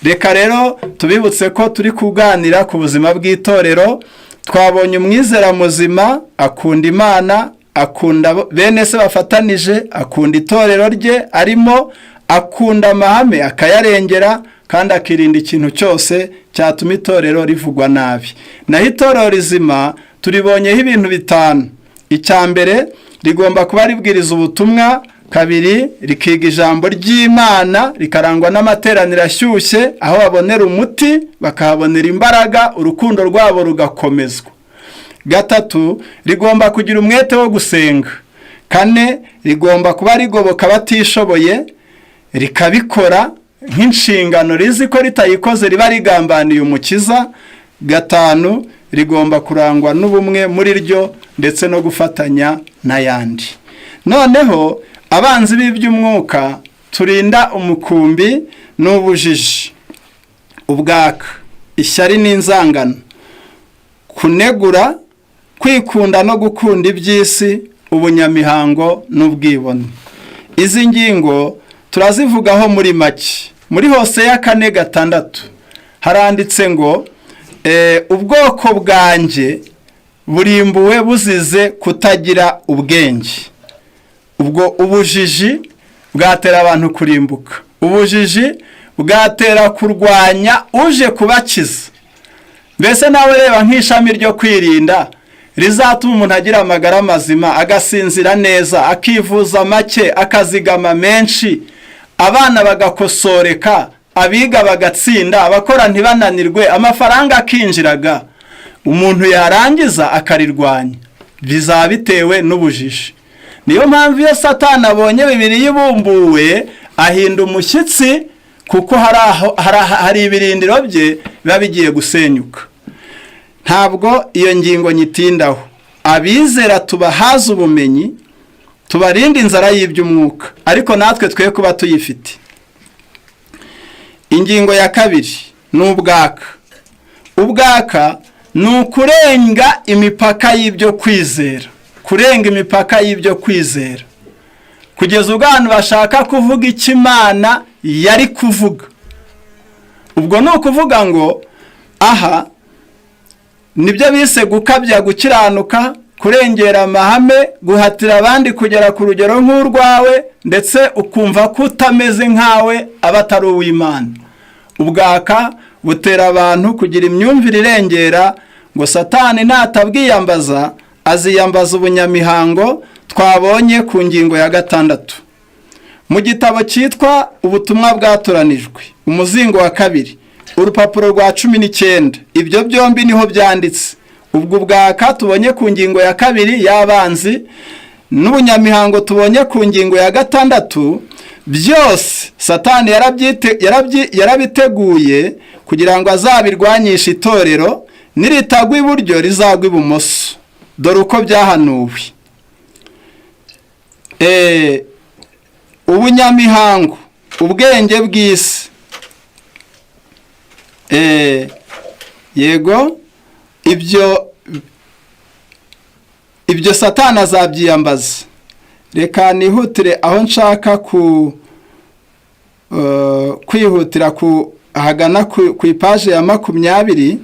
Reka rero tubibutse ko turi kuganira ku buzima bw'itorero. Twabonye umwizera muzima akunda Imana, akunda bene se bafatanije, akunda itorero rye arimo, akunda amahame akayarengera, kandi akirinda ikintu cyose cyatuma itorero rivugwa nabi. Naho itorero rizima turibonyeho ibintu bitanu. Icya mbere, rigomba kuba ribwiriza ubutumwa. Kabiri, rikiga ijambo ry'Imana, rikarangwa n'amateraniro ashyushye aho babonera umuti, bakahabonera imbaraga, urukundo rwabo rugakomezwa. Gatatu, rigomba kugira umwete wo gusenga. Kane, rigomba kuba rigoboka abatishoboye, rikabikora nk'inshingano rizi ko ritayikoze riba rigambaniye Umukiza. Gatanu, rigomba kurangwa n'ubumwe muri ryo ndetse no gufatanya n'ayandi. Noneho abanzi b'iby'umwuka turinda umukumbi ni ubujiji, ubwaka, ishyari n'inzangano, kunegura, kwikunda no gukunda iby'isi, ubunyamihango n'ubwibone. Izi ngingo turazivugaho muri make. Muri Hoseya 4:6 haranditse ngo: "Ubwoko bwanjye burimbuwe buzize kutagira ubwenge." Ubwo ubujiji bwatera abantu kurimbuka, ubujiji bwatera kurwanya uje kubakiza. Mbese nawe reba nk'ishami ryo kwirinda rizatuma umuntu agira amagara mazima, agasinzira neza, akivuza make, akazigama menshi, abana bagakosoreka, abiga bagatsinda, abakora ntibananirwe, amafaranga akinjiraga, umuntu yarangiza akarirwanya, bizaba bitewe n'ubujiji. Niyo mpamvu iyo Satani abonye bibiri ibumbuwe ahinda umushyitsi, kuko hari ibirindiro bye biba bigiye gusenyuka. Ntabwo iyo ngingo nyitindaho. Abizera tubahaza ubumenyi, tubarinde inzara y'iby'umwuka, ariko natwe twe kuba tuyifite. Ingingo ya kabiri ni ubwaka. Ubwaka ni ukurenga imipaka y'ibyo kwizera, kurenga imipaka y'ibyo kwizera kugeza ubwo abantu bashaka kuvuga icyo Imana yari kuvuga. Ubwo ni ukuvuga ngo aha nibyo bise gukabya gukiranuka, kurengera amahame, guhatira abandi kugera ku rugero nk'urwawe, ndetse ukumva ko utameze nkawe aba atari uw'Imana. Ubwaka butera abantu kugira imyumvire irengera, ngo Satani natabwiyambaza aziyambaza ubunyamihango twabonye ku ngingo ya gatandatu. Mu gitabo cyitwa Ubutumwa Bwatoranijwe, umuzingo wa kabiri, urupapuro rwa 19, ibyo byombi niho byanditse. Ubwo ubwaka tubonye ku ngingo ya kabiri y'abanzi n'ubunyamihango tubonye ku ngingo ya gatandatu, byose Satani yarabiteguye kugira ngo azabirwanyishe itorero. Niritagwa iburyo rizagwa ibumoso. Dore uko byahanuwe. Ubunyamihango, ubwenge bw'isi, yego, ibyo Satani azabyiyambaza. Reka nihutire aho nshaka ku kwihutira ku ahagana ku ipaje ya 20.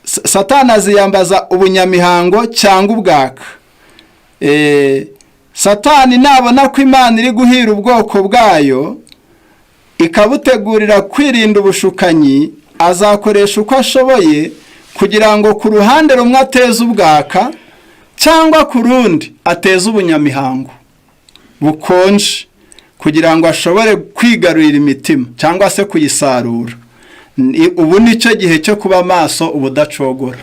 Satani aziyambaza ubunyamihango cyangwa ubwaka. Satani nabona ko Imana iri guhira ubwoko bwayo, ikabutegurira kwirinda ubushukanyi, azakoresha uko ashoboye kugira ngo ku ruhande rumwe ateze ubwaka, cyangwa ku rundi ateze ubunyamihango bukonje, kugira ngo ashobore kwigarurira imitima cyangwa se kuyisarura. Ubu ni cyo gihe cyo kuba maso ubudacogora.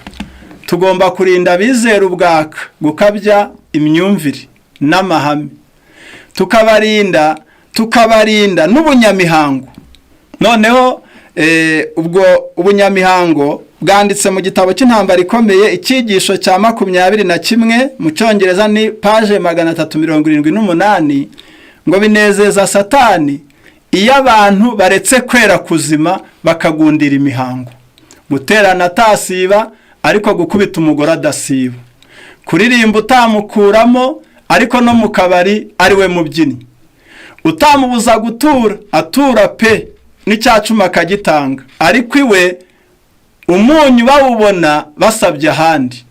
Tugomba kurinda abizera ubwaka gukabya imyumvire n'amahame, tukabarinda n'ubunyamihango. Noneho ubwo ubunyamihango bwanditse mu gitabo cy'Intambara Ikomeye, icyigisho cya 21, mu Cyongereza ni page 378, ngo binezeza Satani iyo abantu baretse kwera kuzima bakagundira imihango: guterana atasiba ariko gukubita umugore adasiba, kuririmba utamukuramo ariko no mu kabari ari we mubyinnyi, utamubuza gutura atura pe, n'icyacuma akagitanga, ariko iwe umunyu bawubona basabye ahandi.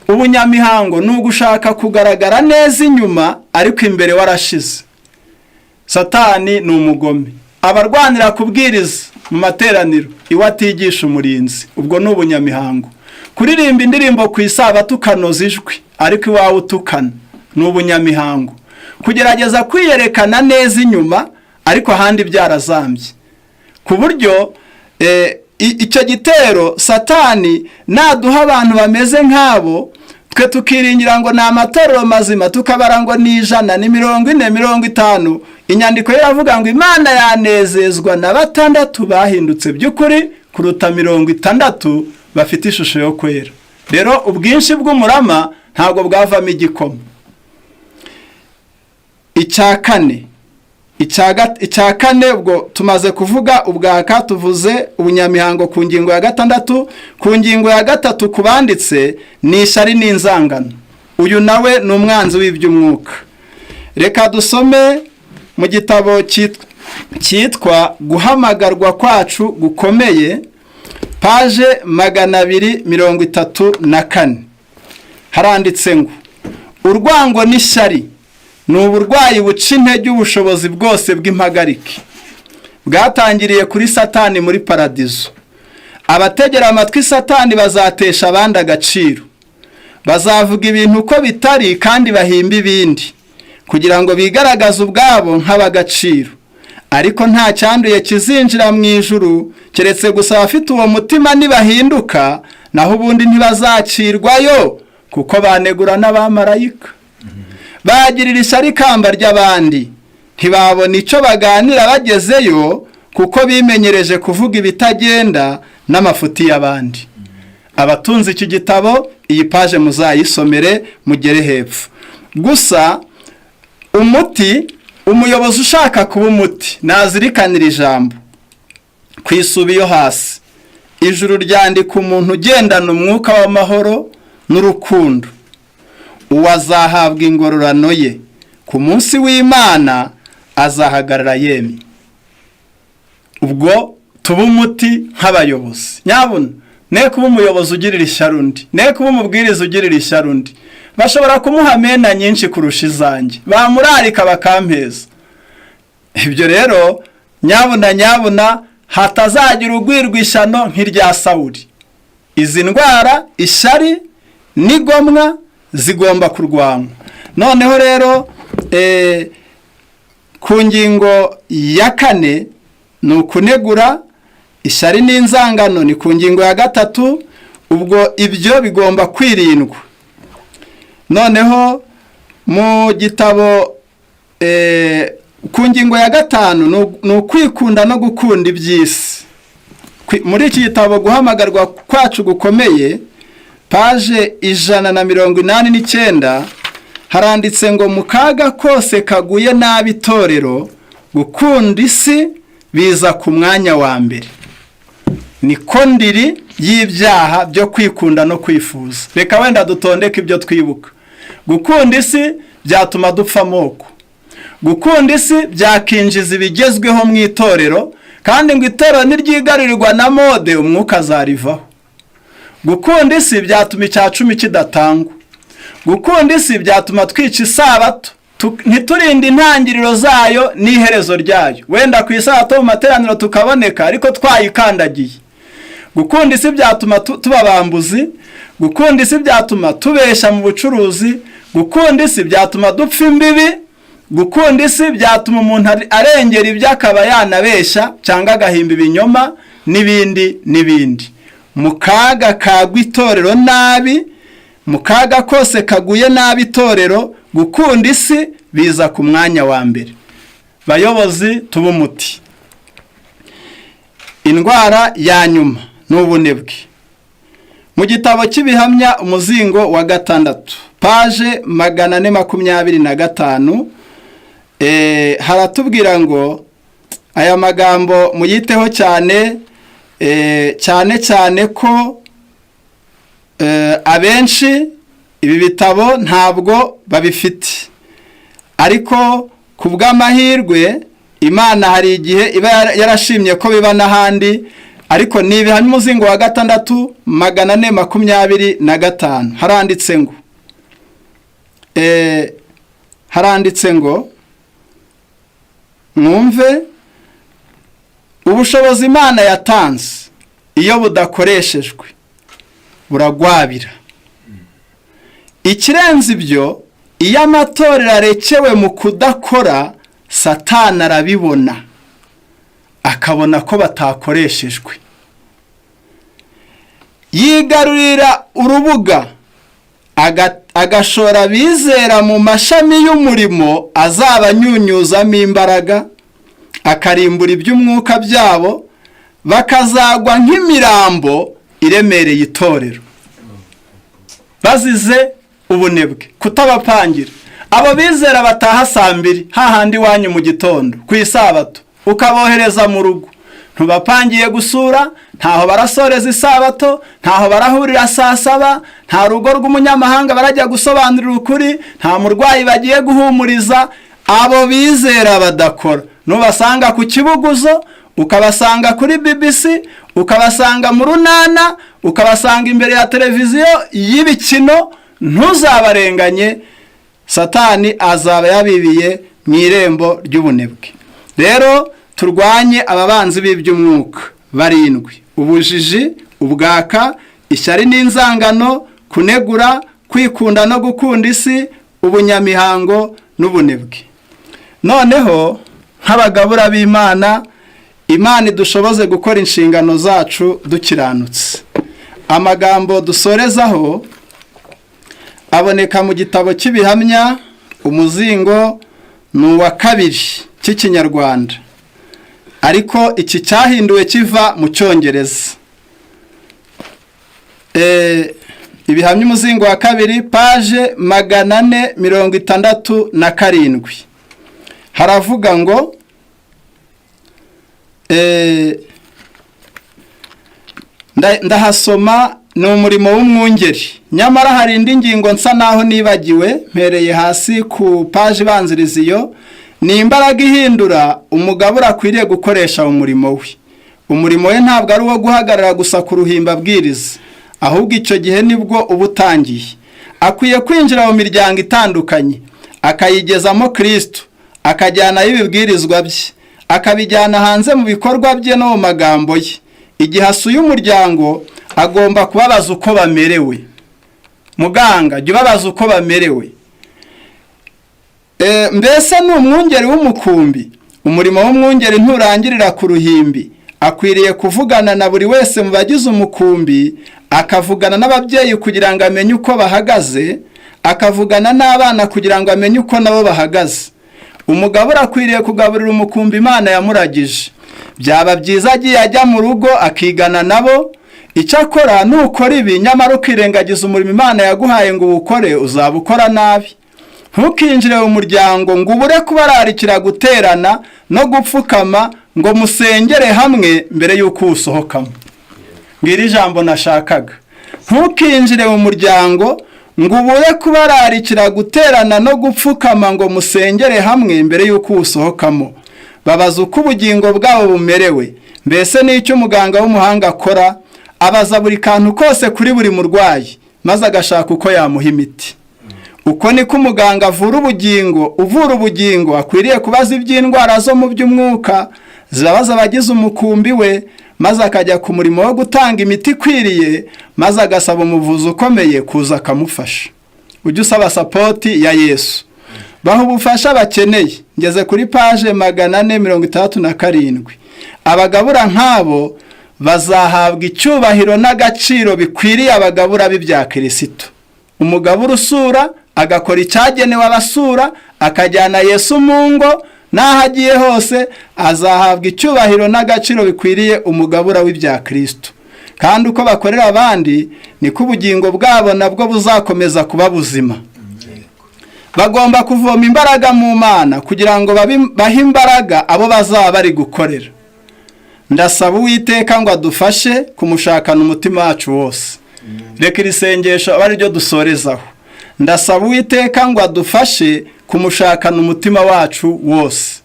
Ubunyamihango ni ugushaka kugaragara neza inyuma ariko imbere warashize. Satani ni umugome, abarwanira kubwiriza mu materaniro iwe atigisha umurinzi, ubwo ni ubunyamihango. Kuririmba indirimbo ku Isabato ukanoza ijwi ariko iwawe utukana, ni ubunyamihango. Kugerageza kwiyerekana neza inyuma ariko ahandi byarazambye, ku buryo icyo gitero Satani naduha abantu bameze nk'abo, twe tukiringira ngo ni amatorero mazima, tukabara ngo ni 100, ni 40, 50. Inyandiko ye iravuga ngo Imana yanezezwa na batandatu bahindutse by'ukuri kuruta 60 bafite ishusho yo kwera. Rero ubwinshi bw'umurama ntabwo bwavamo igikoma. Icya kane, ubwo tumaze kuvuga ubwaka, tuvuze ubunyamihango ku ngingo ya gatandatu. Ku ngingo ya gatatu ku banditse ni ishyari n'inzangano. Uyu nawe ni umwanzi w'iby'umwuka. Reka dusome mu gitabo cyitwa Guhamagarwa Kwacu Gukomeye, page 234, haranditse ngo urwango n'ishyari ni uburwayi buca intege ubushobozi bwose bw'impagarike, bwatangiriye kuri Satani muri paradizo. Abategera amatwi Satani bazatesha abandi agaciro, bazavuga ibintu uko bitari kandi bahimba ibindi kugira ngo bigaragaze ubwabo nk'abagaciro. Ariko nta cyanduye kizinjira mu ijuru keretse gusa abafite uwo mutima nibahinduka, naho ubundi ntibazacirwayo kuko banegura n'abamarayika. Bagirira ishyari ikamba ry'abandi, ntibabona icyo baganira bagezeyo kuko bimenyereje kuvuga ibitagenda n'amafuti y'abandi. Abatunze iki gitabo, iyi page muzayisomere mugere hepfo. Gusa umuti, umuyobozi ushaka kuba umuti nazirikanira ijambo ku isubi yo hasi: ijuru ryandika umuntu ugendana umwuka w'amahoro n'urukundo, uwo azahabwa ingororano ye ku munsi w'Imana, azahagarara yemye. Ubwo tuba umuti nk'abayobozi. Nyabuna ne kuba umuyobozi ugirira ishyari undi, ne kuba umubwiriza ugirira ishyari undi. Bashobora kumuha amena nyinshi kurusha izanjye, bamurarika bakampeza. Ibyo rero nyabuna nyabuna hatazagira ugwirwa ishyano nk'irya Sawuri. Izi ndwara, ishyari n'igomwa, zigomba kurwanywa. Noneho rero ku ngingo ya kane ni ukunegura, ishyari n'inzangano ni ku ngingo ya gatatu. Ubwo ibyo bigomba kwirindwa. Noneho mu gitabo ku ngingo ya gatanu ni ukwikunda no gukunda iby'isi. Muri iki gitabo Guhamagarwa Kwacu Gukomeye, page 189, haranditse ngo mu kaga kose kaguye nabi itorero, gukunda isi biza ku mwanya wa mbere, niko ndiri y'ibyaha byo kwikunda no kwifuza. Reka wenda dutondeke ibyo twibuka. Gukunda isi byatuma dupfa amoko. Gukunda isi byakinjiza ibigezweho mu itorero, kandi ngo itorero niryigarurirwa na mode umwuka azarivaho. Gukunda isi byatuma icya cumi kidatangwa. Gukunda isi byatuma twica Isabato, ntiturinde intangiriro zayo n'iherezo ryayo. Wenda ku Isabato mu materaniro tukaboneka ariko twayikandagiye. Gukunda isi byatuma tuba abambuzi. Gukunda isi byatuma tubeshya mu bucuruzi. Gukunda isi byatuma dupfa imbibi. Gukunda isi byatuma umuntu arengera ibyo akaba yanabeshya cyangwa agahimba ibinyoma n'ibindi n'ibindi. Mu kaga kagwa itorero nabi, mu kaga kose kaguye nabi itorero, gukunda isi biza ku mwanya wa mbere. Bayobozi, tuba umuti. Indwara ya nyuma ni ubunebwe. Mu gitabo cy'Ibihamya, umuzingo wa gatandatu, page 425, haratubwira ngo aya magambo muyiteho cyane cyane cyane ko abenshi ibi bitabo ntabwo babifite, ariko ku bw'amahirwe Imana hari igihe iba yarashimye ko biba n'ahandi. Ariko ni Ibihamya, umuzingo wa gatandatu, 425, haranditse ngo mwumve: ubushobozi Imana yatanze iyo budakoreshejwe buragwabira. Ikirenze ibyo, iyo amatorero arekewe mu kudakora, Satani arabibona, akabona ko batakoreshejwe, yigarurira urubuga, agashora abizera mu mashami y'umurimo azaba anyunyuzamo imbaraga, akarimbura iby'umwuka byabo, bakazagwa nk'imirambo iremereye itorero bazize ubunebwe, kutabapangira. Abo bizera bataha saa 2 hahandi iwanyu mu gitondo ku isabato, ukabohereza mu rugo, ntubapangiye gusura, ntaho barasoreza isabato, ntaho barahurira saa 7, nta rugo rw'umunyamahanga barajya gusobanurira ukuri, nta murwayi bagiye guhumuriza. Abo bizera badakora nubasanga ku Kibuguzo, ukabasanga kuri BBC, ukabasanga mu Runana, ukabasanga imbere ya televiziyo y'ibikino, ntuzabarenganye. Satani azaba yabibiye mu irembo ry'ubunebwe. Rero turwanye ababanzi b'iby'umwuka barindwi: ubujiji, ubwaka, ishyari n'inzangano, kunegura, kwikunda no gukunda isi, ubunyamihango n'ubunebwe. Noneho nk'abagabura b'Imana, Imana idushoboze gukora inshingano zacu dukiranutse. Amagambo dusorezaho aboneka mu gitabo cy'Ibihamya, umuzingo ni uwa kabiri cy'Ikinyarwanda, ariko iki cyahinduwe kiva mu Cyongereza. Ibihamya, umuzingo wa kabiri, page 467, haravuga ngo ndahasoma, ni umurimo w'umwungeri. Nyamara hari indi ngingo nsa naho nibagiwe, mpereye hasi ku paji ibanziriza iyo. Ni imbaraga ihindura umugabura akwiriye gukoresha mu murimo we. Umurimo we ntabwo ari uwo guhagarara gusa ku ruhimbi abwiriza, ahubwo icyo gihe nibwo uba utangiye. Akwiye kwinjira mu miryango itandukanye, akayigezamo Kirisitu, akajyanayo ibibwirizwa bye, akabijyana hanze mu bikorwa bye no mu magambo ye. Igihe asuye umuryango, agomba kubabaza uko bamerewe. Muganga, jya ubabaza uko bamerewe. Mbese ni umwungeri w'umukumbi. Umurimo w'umwungeri nturangirira ku ruhimbi. Akwiriye kuvugana na buri wese mu bagize umukumbi, akavugana n'ababyeyi kugira ngo amenye uko bahagaze, akavugana n'abana kugira ngo amenye uko nabo bahagaze. Umugabura akwiriye kugaburira umukumbi Imana yamuragije. Byaba byiza agiye ajya mu rugo akigana nabo. Icyakora nukora ibi nyamara ukirengagiza umurimo Imana yaguhaye ngo uwukore, uzaba ukora nabi. Ntukinjire mu muryango ngo ubure kubararikira guterana no gupfukama ngo musengere hamwe mbere y'uko uwusohokamo. Ngiri ijambo nashakaga: ntukinjire mu muryango ngo ubure kubararikira guterana no gupfukama ngo musengere hamwe mbere y'uko uwusohokamo. Babaza uko ubugingo bwabo bumerewe. Mbese n'icyo umuganga w'umuhanga akora? Abaza buri kantu kose kuri buri murwayi, maze agashaka uko yamuha imiti. Uko niko umuganga avura ubugingo, uvura ubugingo akwiriye kubaza iby'indwara zo mu by'umwuka zibabaza abagize umukumbi we, maze akajya ku murimo wo gutanga imiti ikwiriye, maze agasaba umuvuzi ukomeye kuza akamufasha. Ujye usaba support ya Yesu. Baha ubufasha bakeneye. Ngeze kuri page 467. Abagabura nk'abo Bazahabwa icyubahiro n'agaciro bikwiriye abagabura b'ibya Kirisito. Umugabura usura agakora icyagenewe abasura, akajyana Yesu mu ngo n'aho agiye hose, azahabwa icyubahiro n'agaciro bikwiriye umugabura w'ibya Kirisito. Kandi uko bakorera abandi, niko ubugingo bwabo nabwo buzakomeza kuba buzima. Bagomba kuvoma imbaraga mu Mana kugira ngo bahe imbaraga abo bazaba bari gukorera. Ndasaba Uwiteka ngo adufashe kumushakana umutima wacu wose. Reka iri sengesho abe ariryo dusorezaho. Ndasaba Uwiteka ngo adufashe kumushakana umutima wacu wose.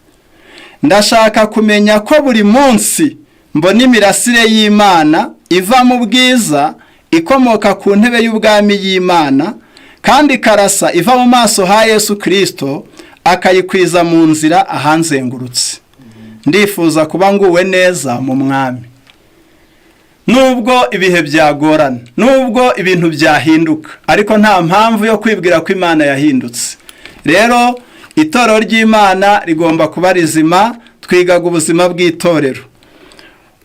Ndashaka kumenya ko buri munsi mbona imirasire y'Imana iva mu bwiza, ikomoka ku ntebe y'ubwami y'Imana, kandi ikarasa iva mu maso ha Yesu Kirisito, akayikwiza mu nzira ahanzengurutse. Ndifuza kuba nguwe neza mu Mwami. Nubwo ibihe byagorana, nubwo ibintu byahinduka, ariko nta mpamvu yo kwibwira ko Imana yahindutse. Rero itorero ry'Imana rigomba kuba rizima. Twigaga ubuzima bw'itorero.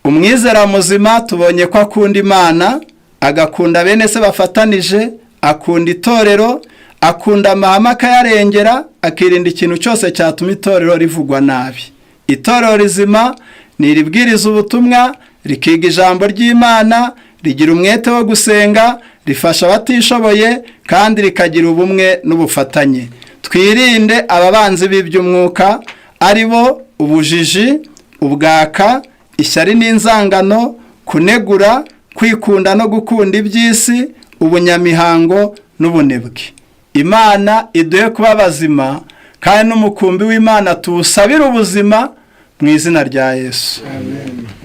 Umwizera muzima tubonye ko akunda Imana, agakunda bene se bafatanije, akunda itorero, akunda amahame akayarengera, akirinda ikintu cyose cyatuma itorero rivugwa nabi. Itorero rizima ni iribwiriza ubutumwa, rikiga ijambo ry'Imana, rigira umwete wo gusenga, rifasha abatishoboye, kandi rikagira ubumwe n'ubufatanye. Twirinde ababanzi b'iby'umwuka, ari bo ubujiji, ubwaka, ishyari n'inzangano, kunegura, kwikunda no gukunda iby'isi, ubunyamihango n'ubunebwe. Imana iduhe kuba bazima, kandi n'umukumbi w'Imana tuwusabire ubuzima mu izina rya Yesu. Amen.